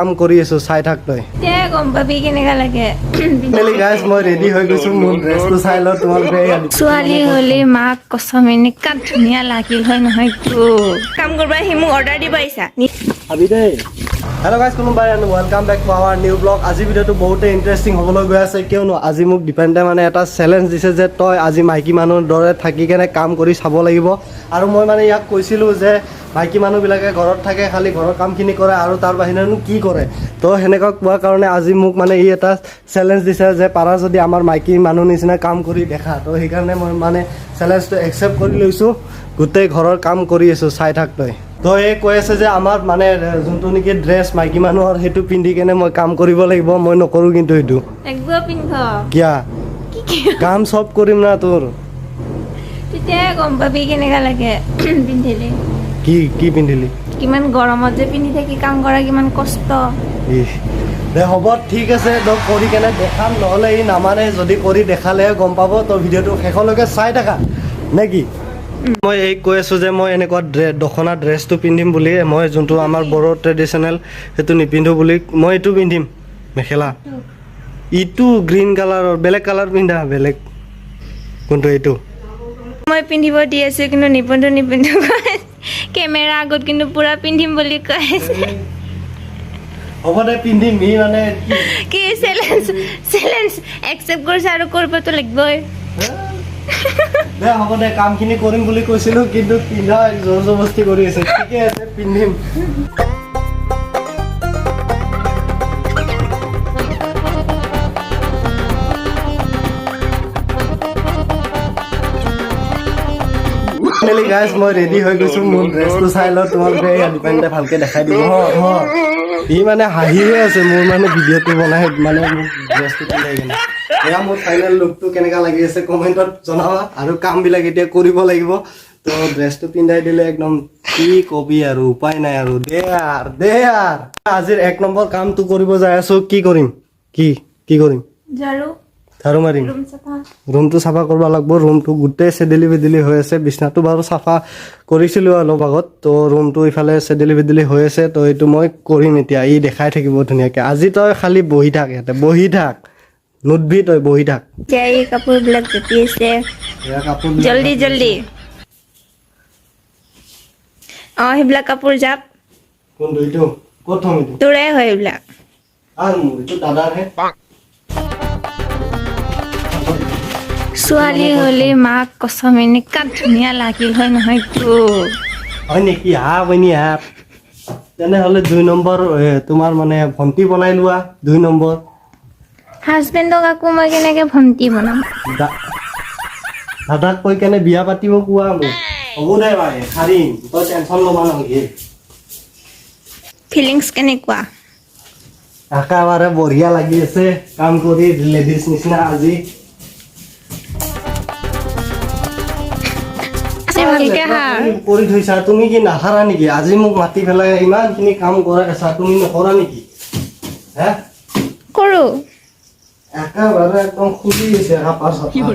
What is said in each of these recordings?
কাম কৰি আছো, চাই থাক তই। এতিয়া গম পাবি কেনেকা লাগে। ফাইনেলি গাইজ, মই ৰেডি হৈ গৈছো। মোৰ ড্ৰেছটো চাই লওঁ তোমালোকে। ছোৱালী হ'লে মাক কচম এনেকা ধুনীয়া লাগিল হয় নহয় তো। কাম কৰিব আহি মোক অৰ্ডাৰ দিব আহিছা? ভাবি দেই। হেল্ল' গাইজ, কোনোবাই and welcome back to our new vlog. আজি ভিডিঅ'টো বহুতে ইণ্টাৰেষ্টিং হ'বলৈ গৈ আছে, কিয়নো আজি মোক দীপেনতে মানে এটা চেলেঞ্জ দিছে যে তই আজি মাইকী মানুহৰ দৰে থাকি কেনে কাম কৰি চাব লাগিব। আৰু মই মানে ইয়াক কৈছিলোঁ যে মাইকী মানুহবিলাকে ঘৰত থাকে, খালি ঘৰৰ কামখিনি কৰে আৰু তাৰ বাহিৰেনো কি কৰে? তো সেনেকুৱা কোৱাৰ কাৰণে আজি মোক মানে ই এটা চেলেঞ্জ দিছে যে পাৰা যদি আমাৰ মাইকী মানুহ নিচিনা কাম কৰি দেখা। তো সেইকাৰণে মই মানে চেলেঞ্জটো একচেপ্ট কৰি লৈছোঁ। গোটেই ঘৰৰ কাম কৰি আছোঁ, চাই থাক তই। তো এই কৈ আছে যে আমাৰ মানে যোনটো নেকি ড্ৰেছ মাইকী মানুহৰ, সেইটো পিন্ধি কেনে মই কাম কৰিব লাগিব। মই নকৰোঁ কিন্তু সেইটো। লাগিব, পিন্ধ। কিয়া? কি কি? কাম চব কৰিম না তোৰ। তেতিয়াই গম পাবি কেনেকা লাগে পিন্ধিলে। কি কি পিন্ধিলি? কিমান গৰমত যে পিন্ধি থাকি কাম কৰা কিমান কষ্ট। ইহ, দে হ'ব, ঠিক আছে। তই কৰি কেনে দেখাম, নহ'লে ই নামানে। যদি কৰি দেখালেহে গম পাব। তই ভিডিঅ'টো শেষলৈকে চাই থাকা নে কি? মই এই কৈ আছোঁ যে মই এনেকুৱা দখনা ড্ৰেছটো পিন্ধিম বুলি। মই যোনটো আমাৰ বড়ো ট্ৰেডিশ্যনেল সেইটো নিপিন্ধো বুলি, মই এইটো পিন্ধিম মেখেলা। ইটো গ্ৰীণ কালাৰৰ, বেলেগ কালাৰ পিন্ধা। বেলেগ কোনটো? এইটো? মই পিন্ধিব দি আছো, কিন্তু নিপিন্ধো নিপিন্ধো কৈ আছে। কেমেৰা আগত কিন্তু পুৰা পিন্ধিম বুলি কৈ আছে। হ'ব দে, পিন্ধিম। ই মানে কি চেলেঞ্জ চেলেঞ্জ একচেপ্ট কৰিছে আৰু কৰিবতো লাগিবই। দে হ'ব দে, কামখিনি কৰিম বুলি কৈছিলোঁ, কিন্তু পিন্ধা জোৰ জবস্তি কৰি আছে। ঠিকে আছে, পিন্ধিম। ফাইনেলি গাইজ, মই ৰেডি হৈ গৈছো। মোৰ ড্ৰেছটো চাই লওঁ তোমালোকে। দীপেনতে ভালকে দেখাই দিব। হ হ, ই মানে হাঁহিয়ে আছে মোৰ মানে ভিডিঅ'টো বনাই মানে মোক ড্ৰেছটো পিন্ধাই কিনে। এয়া মোৰ ফাইনেল লুকটো, কেনেকা লাগি আছে কমেণ্টত জনাবা। আৰু কামবিলাক এতিয়া কৰিব লাগিব। তো ড্ৰেছটো পিন্ধাই দিলে একদম, কি কবি আৰু, উপায় নাই আৰু। দে আৰ, দে আৰ। আজিৰ 1 নম্বৰ কামটো কৰিব যাই আছো। কি কৰিম? কি কি কৰিম? ঝাৰু। ঝাৰু মাৰিম। ৰুম চাফা। ৰুমটো চাফা কৰিব লাগিব। ৰুমটো গোটেই চেদেলি বেদেলি হৈ আছে। বিছনাটো বাৰু চাফা কৰিছিলোঁ অলপ আগত। তো ৰুমটো ইফালে চেদেলি বেদেলি হৈ আছে। তো এইটো মই কৰিম এতিয়া। ই দেখাই থাকিব ধুনীয়াকৈ। আজি তই খালি বহি থাক, ইয়াতে বহি থাক, নুধবি, তই বহি থাক। এতিয়া এই কাপোৰবিলাক জাপি আছে। এয়া কাপোৰ। জল্দি জল্দি, অ, সেইবিলাক কাপোৰ জাপ। কোনটো? এইটো ক'ত থ'ম এইটো? তোৰে হয় এইবিলাক। আৰু মোৰ এইটো দাদাৰহে। ছোৱালী হ'লে মাক কচম এনেকা ধুনীয়া লাগিল হয় নহয় তো। হয় নেকি? হা বহিনী, হা। তেনেহ'লে 2 নম্বৰ তোমাৰ মানে ভণ্টি বনাই লোৱা 2 নম্বৰ। হাজবেণ্ডক আকৌ মই কেনেকে ভণ্টি বনাম? দাদাক কৈ কেনে বিয়া পাতিব কোৱা মোক। হ'ব দে ভাই, সাৰিম, তই টেনশ্যন ল'বা নালাগে। ফিলিংছ কেনেকুৱা? একেবাৰে বঢ়িয়া লাগি আছে কাম কৰি লেডিজ নিচিনা আজি। আছে ভালকে হা। কৰি থৈছা তুমি, কি নাসাৰা নেকি? আজি মোক মাতি পেলাই ইমানখিনি কাম কৰাই আছা, তুমি নকৰা নেকি হে? কৰো। একেবাৰে একদম খুলি গৈছে কাপা চাপা।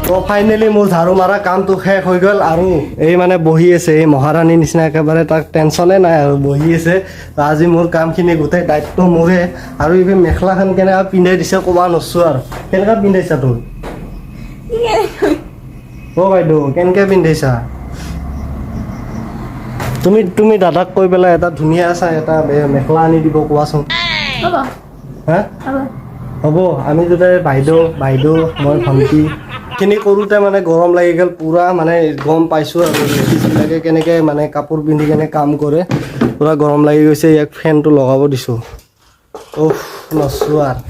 তো ফাইনেলি মোৰ ঝাৰু মাৰা কামটো শেষ হৈ গ'ল। আৰু এই মানে বহি আছে এই মহাৰাণীৰ নিচিনা, একেবাৰে তাক টেনশ্যনে নাই আৰু বহি আছে। তো আজি মোৰ কামখিনি গোটেই দায়িত্ব মোৰে। আৰু এই মেখেলাখন কেনেকুৱা পিন্ধাই দিছে ক'ব নচো আৰু। কেনেকুৱা পিন্ধাইছা তুমি? অ' বাইদেউ, কেনেকৈ পিন্ধাইছা তুমি? তুমি দাদাক কৈ পেলাই এটা ধুনীয়া চাই এটা মেখেলা আনি দিব কোৱাচোন। হ'ব। হা? হ'ব। হ'ব। আমি দুটাই বাইদেউ বাইদেউ, মই ভণ্টি খিনি কৰোঁতে মানে গৰম লাগি গ'ল পূৰা। মানে গম পাইছোঁ আৰু লেডিজবিলাকে কেনেকৈ মানে কাপোৰ পিন্ধি কেনে কাম কৰে। পূৰা গৰম লাগি গৈছে। ইয়াক ফেনটো লগাব দিছোঁ। উফ, নচো আৰু।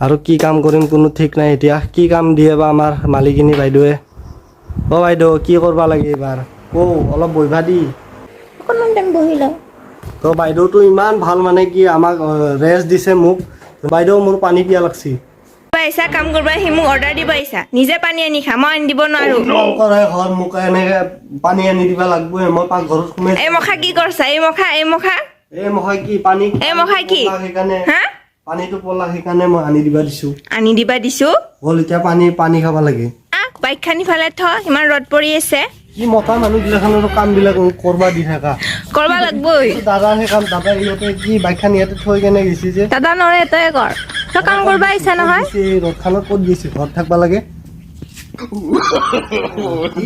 আৰু কি কাম কৰিম কোনো ঠিক নাই। এতিয়া কি কাম দিয়ে বা আমাৰ মালিকিনী বাইদেৱে। অ' বাইদেউ, কি কৰিব লাগে এইবাৰ কওঁ, অলপ বহিবা দি। অকণমান টাইম বহি লওঁ। তো বাইদেউটো ইমান ভাল, মানে কি আমাক ৰেষ্ট দিছে মোক। বাইদেউ, মোৰ পানী পিয়াহ লাগছি। আহিছা কাম কৰিব আহি মোক অৰ্ডাৰ দিব আহিছা? নিজে পানী আনি খা, মই আনি দিব নোৱাৰো। কৰে ঘৰ, মোক এনেকে পানী আনি দিব লাগিবই। মই পাকঘৰত সোমাই এই মখা কি কৰছা? এই মখা, এই মখা। এই মখাই কি পানী এই মখাই কি? পলাক সেইকাৰণে। হা? পানীটো পলাক, সেইকাৰণে মই আনি দিবা দিছো। আনি দিবা দিছো। হ'ল, এতিয়া পানী পানী খাব লাগে। বাইকখন ইফালে থ, ইমান ৰ'দ পৰি আছে। কি মতা মানুহগিলাখনৰ কামবিলাক মোক কৰবা দি থাকা। কৰবা লাগবই। দাদা, সেই কাম দাদা ইহঁতে কি বাইকখন ইয়াতে থৈ কেনে গৈছে যে? দাদা নৰে, তই কৰ। তই কাম কৰবা আহিছা নহয়। গৈছে, এই ৰ'দখনত ক'ত গৈছে? ঘৰত থাকবা লাগে।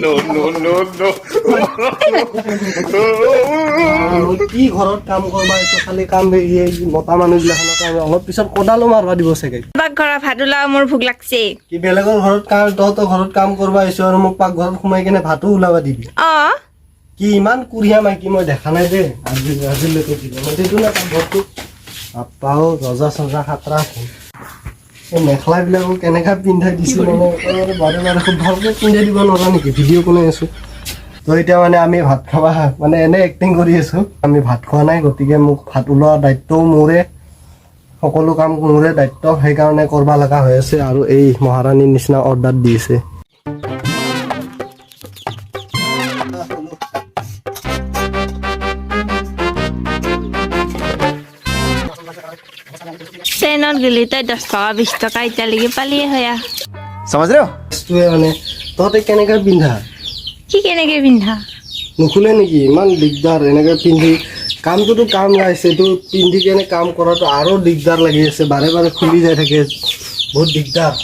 No, no, no, no. মই কি ঘৰত কাম কৰবা আহিছো, খালি কাম এই মতা মানুহগিলাখনৰ কাম। অলপ পিছত কোদালো মাৰবা দিব চাগে। পাকঘৰৰ ভাত ওলাও, মোৰ ভোক লাগছে। কি বেলেগৰ ঘৰত কাম, তহঁতৰ ঘৰত কাম কৰবা আহিছো আৰু মোক পাকঘৰত সোমাই কেনে ভাতো ওলাবা দিবি? অ। কি ইমান কুৰিয়া মাইকী মই দেখা নাই দেই আজিলৈকে জীৱনত। এইটো না পাকঘৰটো, বাপ্পাও, ৰজা চজা খাতৰা আছে। এই মেখেলা বিলাকো কেনেকা পিন্ধাই দিছে, মানে একেবাৰে বাৰে বাৰে খুব ভালকে পিন্ধাই দিব নোৱাৰা নেকি? ভিডিঅ' কোনে আছো তো। এতিয়া মানে আমি ভাত খাবা মানে এনে এক্টিং কৰি আছো, আমি ভাত খোৱা নাই। গতিকে মোক ভাত ওলোৱা দায়িত্বও মোৰে, সকলো কাম মোৰে দায়িত্ব, সেইকাৰণে কৰবা লগা হৈ আছে। আৰু এই মহাৰাণীৰ নিচিনা অৰ্ডাৰ দিছে। ট্ৰেইনত গ'লি তই 10 টকা 20 টকা এতিয়ালৈকে পালিয়ে হয়। समझ रहे हो? বস্তুৱে মানে তহঁতে কেনেকে পিন্ধা? কি কেনেকে পিন্ধা? নুখুলে নেকি? ইমান দিগদাৰ এনেকে পিন্ধি কামটোতো কাম গাইছে, এইটো পিন্ধি কেনে কাম কৰাটো আৰু দিগদাৰ লাগি আছে। বাৰে বাৰে খুলি যাই থাকে, বহুত দিগদাৰ।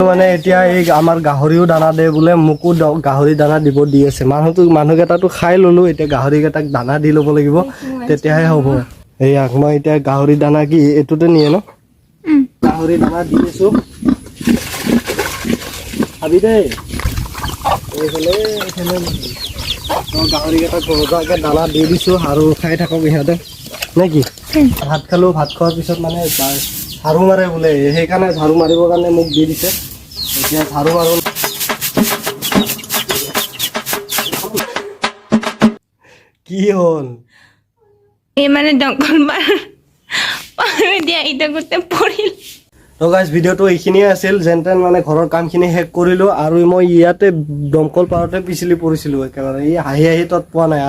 মানে এতিয়া এই আমাৰ গাহৰিও দানা দে বোলে, মোকো গাহৰি দানা দিব দি আছে। মানুহটো মানুহকেইটাতো খাই ল'লো, এতিয়া গাহৰিকেইটাক দানা দি ল'ব লাগিব, তেতিয়াহে হ'ব। এইয়া মই এতিয়া গাহৰি দানা কি এইটোতে নিয়ে ন? গাহৰি দানা দি আছো। খাবি দেই। এইফালে এইফালে। তো গাহৰিকেইটাক মজাকে দানা দি দিছোঁ আৰু খাই থাকক ইহঁতে, নে কি? ভাত খালোঁ। ভাত খোৱাৰ পিছত মানে ঝাৰু মাৰে বোলে, সেইকাৰণে ঝাৰু মাৰিবৰ কাৰণে মোক দি দিছে। এতিয়া ঝাৰু মাৰো। কি হ'ল? এই মানে দমকল পাৰ পাৰ দিয়া এতিয়া গোটেই পৰিল। তো গাইজ, ভিডিঅ'টো এইখিনিয়ে আছিল। যেন তেন মানে ঘৰৰ কামখিনি শেষ কৰিলোঁ আৰু মই ইয়াতে দমকল পাৰতে পিছলি পৰিছিলোঁ একেবাৰে। এই হাঁহি হাঁহি তত পোৱা নাই।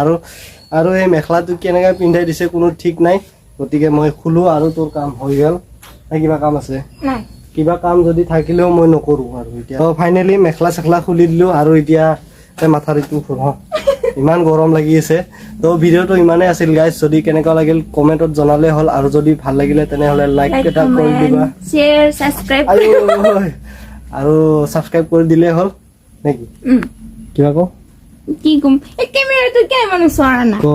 আৰু এই মেখেলাটো কেনেকৈ পিন্ধাই দিছে কোনো ঠিক নাই। গতিকে মই খোলোঁ আৰু তোৰ কাম হৈ গ'ল নে কিবা কাম আছে? নাই। কিবা কাম যদি থাকিলেও মই নকৰোঁ আৰু এতিয়া। তো ফাইনেলি মেখেলা চেখেলা খুলি দিলোঁ আৰু এতিয়া এই মাথাউৰিটো ফুৰাওঁ, ইমান গৰম লাগি আছে। তো ভিডিঅ'টো ইমানেই আছিল গাইজ। যদি কেনেকুৱা লাগিল কমেণ্টত জনালে হ'ল আৰু যদি ভাল লাগিলে তেনেহ'লে লাইক এটা কৰি দিবা। Share, subscribe. আৰু আৰু ছাবস্ক্ৰাইব কৰি দিলেই হ'ল, নেকি? কিবা কওঁ? কি কম? এই কেমেৰাটো কিয় ইমান ওচৰ আনা? ক।